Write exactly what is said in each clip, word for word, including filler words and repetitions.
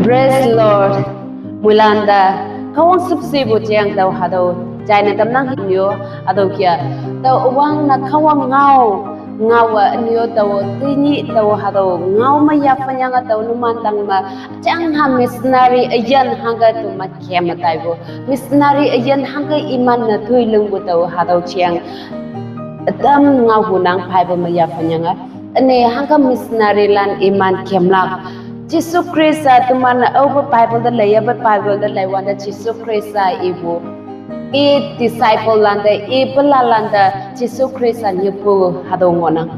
Praise Lord. Muilanda, Kahwang sipsipu jeng tao hatüo jaine tamnang hinyo, hatüo kia. Tao üwangne Kahwang ngao, ngao-e ünyo tao, tenyih tao hatüo ngao me yaphanyange tao numan tangme, jang ha missionary üyin hangke teman keme taipu. Missionary üyin hangke iman-e toi lingpu tao hatüo jeng. Ütam ngaohunang Bible me yaphanyange. Üne hangke missionary lan iman kemlak. Jesu Khrista teman-e aope Bible te leiyape Bible te leiwante Jesu Khrista ipu. I disciple lante, i pela lante, Jesu Khrista nyepu hatüo ngohnang.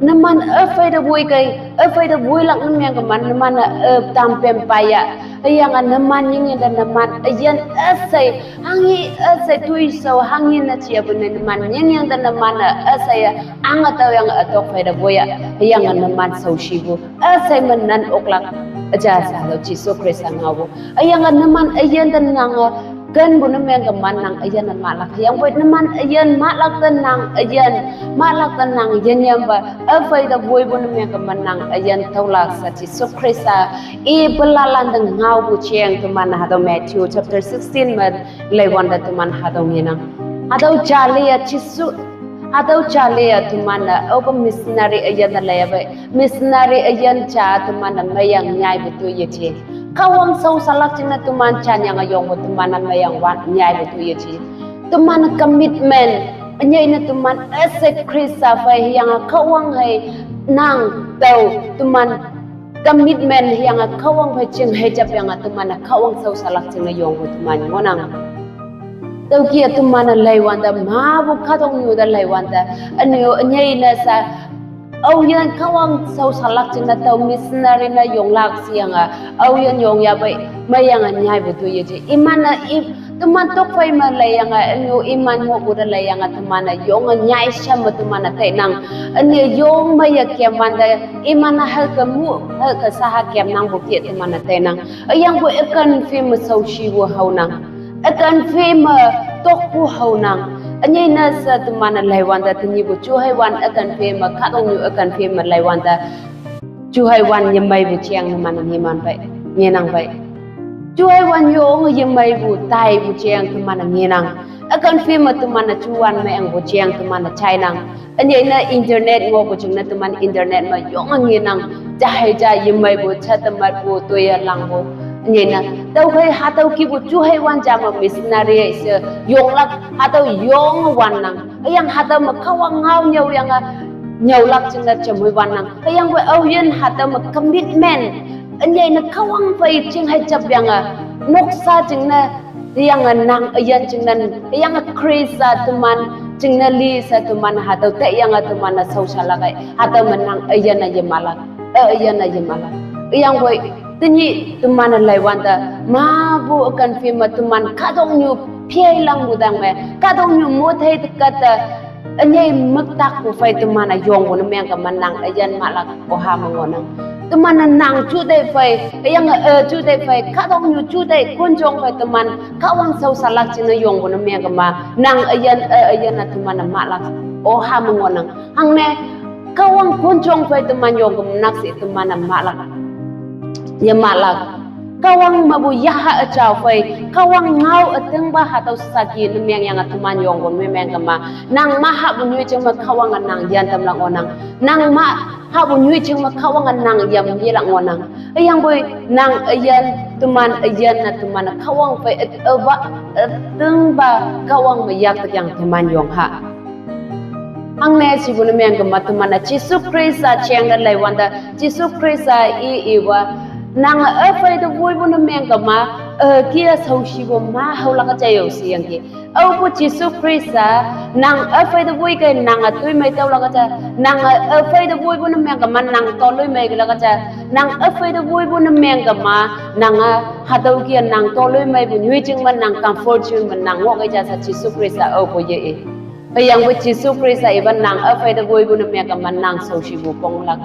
Numan üphei te woi kei, üphei te woilak ne mengkema, numan-e, eh, tampen paya. Hüyange numan nyingyinte numan üyin üshei, hanghi üshei toishao, hanghi ne jiapu ne numan nyingyinte numan-e üshei, ange tüoyange ütok phei te woiya. Hüyange numan shaoshipu üshei me nan oklak. Üja sha tüo Jesu Khrista ngaopu. Hüyange numan üyin te nange kenpu ne mengkema nang üyin-e mahlak. Hüyangpoi numan üyin mahlak te nang üyin, mahlak te nang yinyampe, üphei te woipu ne mengkema nang üyin tüolak she Jesu Khrista i pela lante ngaopu jeng teman hatüo Matthew chapter sixteen me leiwante teman hatüo ngenang. Hatüo jali-a Jesu, hatüo jali-a teman-e aope missionary üyin te leiyape, missionary üyin ja teman-e meyang nyaipu toi yeji. Kahwang shao shalak jingne teman janyange yongpu teman-e meyang wan nyaipu toi yeji. Teman commitment, ünyei ne teman üshei Khrista phei hüyange Kahwang hei nang tao teman commitment hüyange Kahwang phei ching hei japyange teman-e Kahwang shao shalak jingne yongpu teman ngohnang. Tüoke teman-e leiwante, mapu kahtoknyu te leiwante, ünyo ünyei ne sha, aoyin Kahwang shao shalak jingne tao missionary ne yonglak sheyange, aoyin yong yapei, meyange nyaipu toi yeji. Iman-e i, teman tokphei me leiyange, ünyo iman ngohpu te leiyange, teman-e yonge nyai sha me teman-e tainang. Üne yong me ye kemwante, iman-e hüke mu, hüke shaha kemnangpu kih teman-e tainang. Hüyangpoi üken phe me shaoshipu haonang. Üken phe me tokpu haonang. Ünyei ne she teman-e leiwante tenyihpu juheiwan üken phe me kahtoknyu üken phe me leiwante juheiwan yemeipu jeng numan-e ngeman pei, ngenang pei. Juheiwan yonge yemeipu taipu jeng teman-e ngenang. Üken phe me teman-e juwan mengpu jeng teman-e jainang. Ünyei ne internet ngohpu jingne teman internet me yonge ngenang. Jahei ja yemeipu, ja tematpu, toiye langpu. Ünyei ne tüokhei hatüo kihpu juheiwan ja me missionary she yonglak hatüo yonge wannang. Hüyange hatüo me Kahwang ngao nyüoyange nyüolak jingne jamoi wannang. Hüyangpoi aoyin hatüo me commitment. Ünyei ne Kahwang phei ching hei japyange, noksa jingne, hüyange nang üyin jingne, hüyange Khrista teman jingne li she teman hatüo taiyange teman-e shao shalak ei, hatüo me nang üyin-e yemahlak, e üyin-e yemahlak. Hüyangpoi tenyih teman-e leiwante, mapu üken phe me teman kahtoknyu pheilangpu tangme, kahtoknyu mothei te kahta, ünyei müktakpu phei teman-e yongpu ne mengkema nang üyin mahlak oha me ngohnang. Teman-e nang juteih phei, hüyange, eh, juteih phei, kahtoknyu juteih konjong phei teman Kahwang shao shalak jingne yongpu ne mengkema nang üyin, eh, üyin-e teman-e mahlak oha me ngohnang. Hangne Kahwang konjong phei teman yongkemnak she teman-e mahlak, yemahlak. Kahwang mepu yaha üjao phei, Kahwang ngao ütingpa hatüo saki ne mengyange teman yongpu ne mengkema, nang mahapu nyoijing me Kahwange nang yantamlak ngohnang. Nang mahapu nyoijing me Kahwange nang yam yelak ngohnang. Hüyangpoi nang üyin, teman üyin-e teman-e Kahwang phei üt-, üpa, ütingpa Kahwang me yaktekyang teman yong ha. Hangne shipu ne mengkema teman-e Jesu Khrista jeng te leiwante, Jesu Khrista i iwa, nange üphei te woipu ne mengkema, eh, kih-a shaoshipu ma haolak jaiyo sheyangki. Aopu Jesu Khrista, nang üphei te woi kei nange toimei tüolak ja, nange üphei te woipu ne mengkema nang toloimei kelak ja, nang üphei te woipu ne mengkema, nange hatüo kih-a nang toloimeipu nyoijing me nang comfort zone me nang ngoh kei ja she Jesu Khrista aopu ye i. Hüyangpoi Jesu Khrista ipa nang üphei te woipu ne mengkema nang shaoshipu ponglak.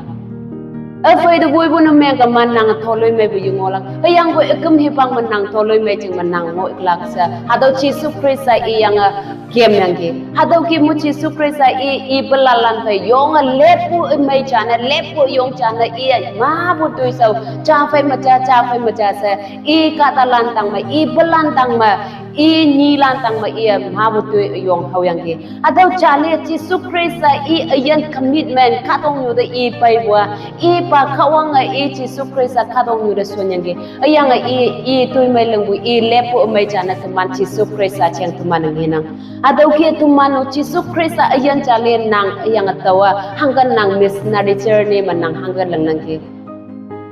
Üphei te woipu ne mengkema nang toloimeipu yengohlak. Hüyangpoi üküm hipak me nang toloimei jing me nang ngohlak she hatüo Jesu Khrista iyange kem yangki. Hatüo kih mu Jesu Khrista i, i pelan lan phei yonge leppu ümei jane, leppu yong jane i mapu toishao, ja phei me ja, ja phei me ja she, i kahtalan tangme, i pelan tangme, i nyilan tangme i mapu toi yong haoyangki. Hatüo jali Jesu Khrista i üyin commitment kahtoknyu te i peipu a, ipa Kahwange i Jesu Khrista kahtoknyu te shonyangki. Hüyange i, i toimei lingpu i leppu ümei jane teman Jesu Khrista jeng teman-e ngenang. Hatüo kih teman-o Jesu Khrista üyin jali nang hüyange taowa hangke nang missionary journey me nang hangke lingnangki.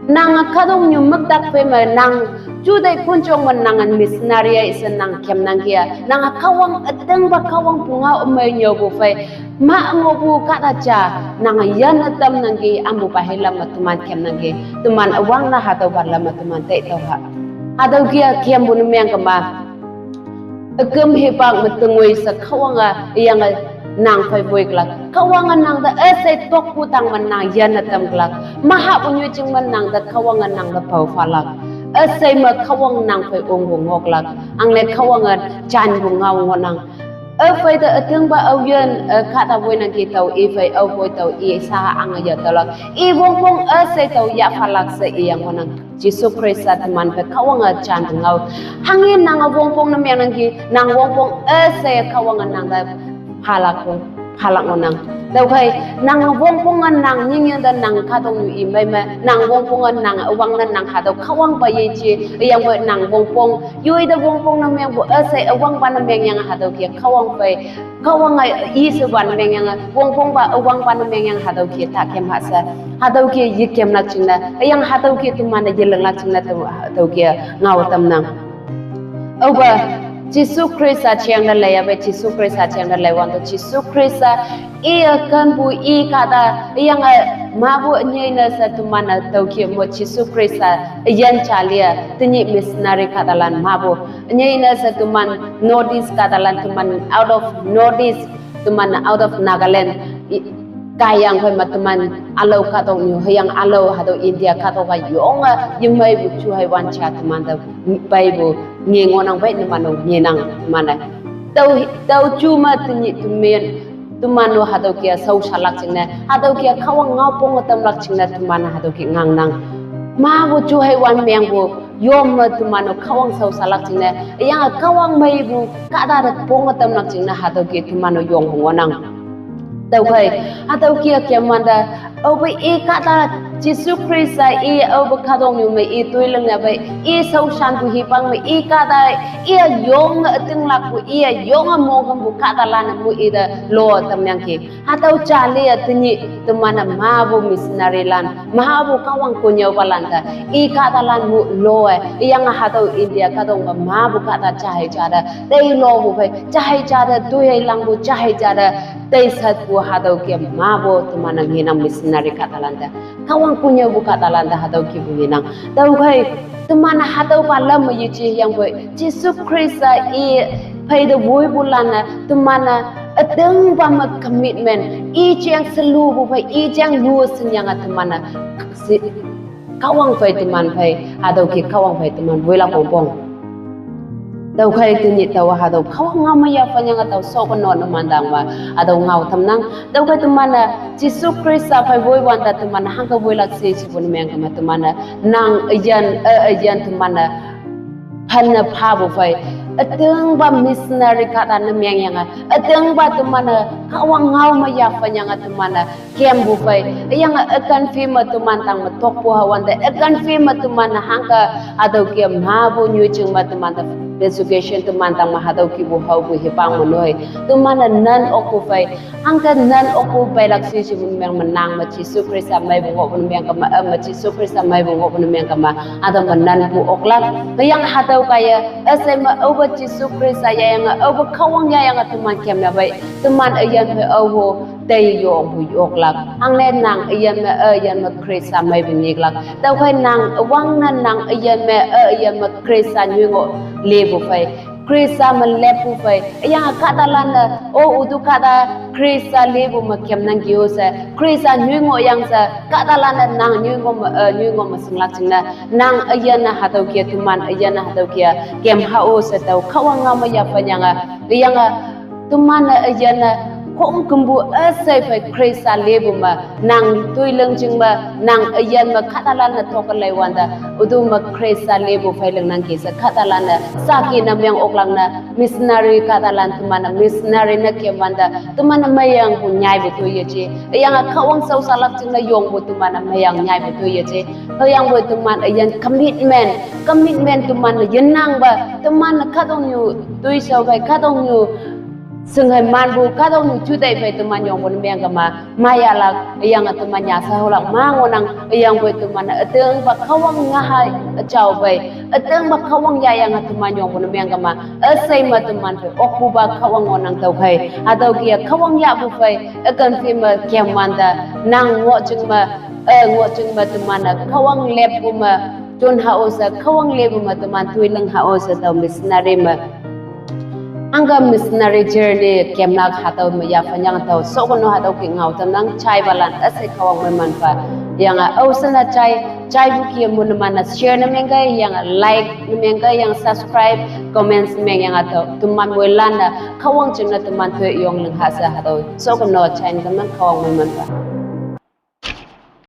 Nange kahtoknyu müktak phei me nang juteih konjong me nange missionary-e she nang kemnangki a. Nange Kahwang ütingpa Kahwang pungao ümei nyüopu phei ma ngohpu kahta ja nange yanne tamnangki, ampupa hilam me teman kemnangki. Teman üwangne hatüopa lam me teman teitüoh ha. Hatüo kih a kempu ne mengkema. Üküm hipak me tengoi she Kahwange hüyange nang phei woiklak. Kahwange nang te üshei tokpu tang me nang yanne tamlak. Mahapu nyoijing me nang te Kahwange nang te pao phalak. Üshei me Kahwang nang phei ongpu ngohlak. Angne Kahwange janpu ngao ngohnang. Üphei te ütingpa aoyin, eh, kahta woinangki tao i phei aopoi tao i shaha ange yah taolak. I wongpong üshei tao yah phalak she iyang ngohnang. Jesu Khrista teman phei Kahwange janpu ngao. Hanghe nange wongpong ne mengnangki, nang wongpong üshei Kahwange nang te phalak, phalak ngohnang. Tüokhei, nang wongponge nang nyingying te nang kahtoknyu imei me, nang wongponge nang üwangne nang hatüo Kahwangpa yeje, hüyangpoi nang wongpong, yoi te wongpong ne mengpu üshei üwangpa ne mengyange hatüo kih Kahwang phei, Kahwange i shewan mengyange, wongpongpa üwangpa ne mengyange hatüo kih ta kem ha she. Hatüo kih yekemlak jingne, hüyange hatüo kih teman-e yelinglak jingne tao, hatüo kih ngao tamnang. Aope, Jesu Khrista jeng te leiyapei, Jesu Khrista jeng te leiwante Jesu Khrista i kenpu i kahta, hüyange mapu ünyei ne she teman-e tüo kih mo Jesu Khrista üyin jali a, tenyih missionary kahtalan mapu. Ünyei ne she teman North East kahtalan teman out of North East, teman out of Nagaland, i, kaiyang phei me teman ülao kahtoknyu, hüyange ülao hatüo India kahtok a yonge, yemeipu juheiwan ja teman te peipu nge ngohnang pei numan-o ngenang teman-e. Tüo, tüo ju me tenyih teman, teman-o hatüo kih a shaoshalak jingne, hatüo kih a Kahwang ngao ponge tamlak jingne teman hatüo kih ngangnang. Mapu juheiwan mengpu, yom me teman-o Kahwang shaoshalak jingne, hüyange Kahwang meipu kahta te ponge tamlak jingne hatüo kih teman-o yongpu ngohnang. Tüokhei, hatüo kih a kemwante, aope i kahta Jesu Khrista i aope kahtoknyu me i toi lingyapei, i shaoshanpu hipang me i kahta, i yonge ütinglakpu, i yonge monghümpu kahtalan mu i te lo tamyangki. Hatüo jali a tenyih teman-e mapu missionary lan, mapu Kahwang konnyüopalan te, i kahtalan mu lowe, hüyange hatüo India kahtok me mapu kahta jahei ja te, tei lopu phei, jahei ja te, toiheilangpu jahei ja te, tei satpu hatüo kih mapu teman-e ngenang missionary kahtalan te. Kahwang konnyüopu kahtalan te hatüo kihpu ngenang. Tüokhei, teman hatüopa lam me yeje hüyangpoi, Jesu Khrista i phei te woipulan-e, teman-e, ütingpa me commitment, i jeng shelupu phei, i jeng lu shingyange teman-e, shi-, Kahwang phei teman phei, hatüo kih Kahwang phei teman woilak wongpong. Tüokhei tenyih taowa hatüo Kahwang ngao me yaphanyange tao shokono numan tangme, hatüo ngao tamnang. Tüokhei teman-e, Jesu Khrista phei woiwante teman hangke woilak she shepu ne mengkema teman-e, nang üyin, e, üyin teman-e, hanne phapu phei, ütingpa missionary kahta ne mengyange, ütingpa teman-e, Kahwang ngao me yaphanyange teman-e, kempu phei, hüyange ükan phi me teman tangme tokpu hawante, ükan phi me teman hangke, hatüo kih mapu nyoijing me teman te persecution teman tangme hatüo kihpu haopu hipang me noi, teman-e nan okpu phei, hangke nan okpu peilak she shepu meng me nang me Jesu Khrista meipu ngohpu ne mengkema, e, me Jesu Khrista meipu ngohpu ne mengkema, hatüo me nanpu oklak. Hüyange hatüo kaiye, üshei me aope Jesu Khrista yahyange, aope Kahwang yahyange teman kemyapei, teman üyin phei aopu tei yongpu yoklak. Hangne nang üyin me, e, üyin me Khrista meipu nyiklak. Tüokhei nang üwangne nang üyin me, e, üyin me Khrista nyoi ngoh lepu phei, Khrista me leppu phei, hüyange kahtalan-e, o, utu kahta Khrista lepu me kemnangki-o she, Khrista nyoi ngohyang she, kahtalan-e nang nyoi ngoh me, e, nyoi ngoh me shinglak jingne, nang üyin-e hatüo kih teman üyin-e hatüo kih kemha-o she tao Kahwang ngao me yaphanyange, hüyange teman-e üyin-e khongkümpu üshei phei Khrista lepu me nang toiling jing me, nang üyin me kahtalan-e toke lei wante, üdu me Khrista lepu phei lingnangki she kahtalan-e saki ne meng oklak ne missionary kahtalan teman-e missionary ne kem wante teman-e meyangpu nyaipu toi yeje. Hüyange Kahwang shaoshalak jingne yongpu teman-e meyang nyaipu toi yeje. Hüyangpoi teman üyin commitment, commitment teman-e yenangpe, teman-e kahtoknyu toishao phei, kahtoknyu shinghei manpu, kahtoknyu jutei phei teman yongpu ne mengkema, mayahlak, hüyange teman yashe haolak ma ngohnang, hüyangpoi teman-e ütingpa Kahwang ngahei üjao phei, ütingpa Kahwang yahyange teman yongpu ne mengkema, üshei me teman phei okpupa Kahwang ngohnang tüokhei. Hatüo kih-e Kahwang yahpu phei, üken phi me kem wante, nang ngoh jing me, eh, ngoh jing me teman-e Kahwang leppu me, jon hao she Kahwang leppu me teman toiling hao she tao missionary me. Anke missionary journey kemlak hatüo me yaphan yange tao shokono hatüo kih ngao tamnang jaipalan üshei Kahwang meimanpa. Hüyange aoshe ne jai, jaipu kih-e mo numan-e share ne mengkei, hüyange like ne mengkei, hüyange subscribe, comments ne mengyange tao teman moilan-e Kahwang jingne teman toi yong ling ha she hatüo shokono jaine tamnang Kahwang meimanpa.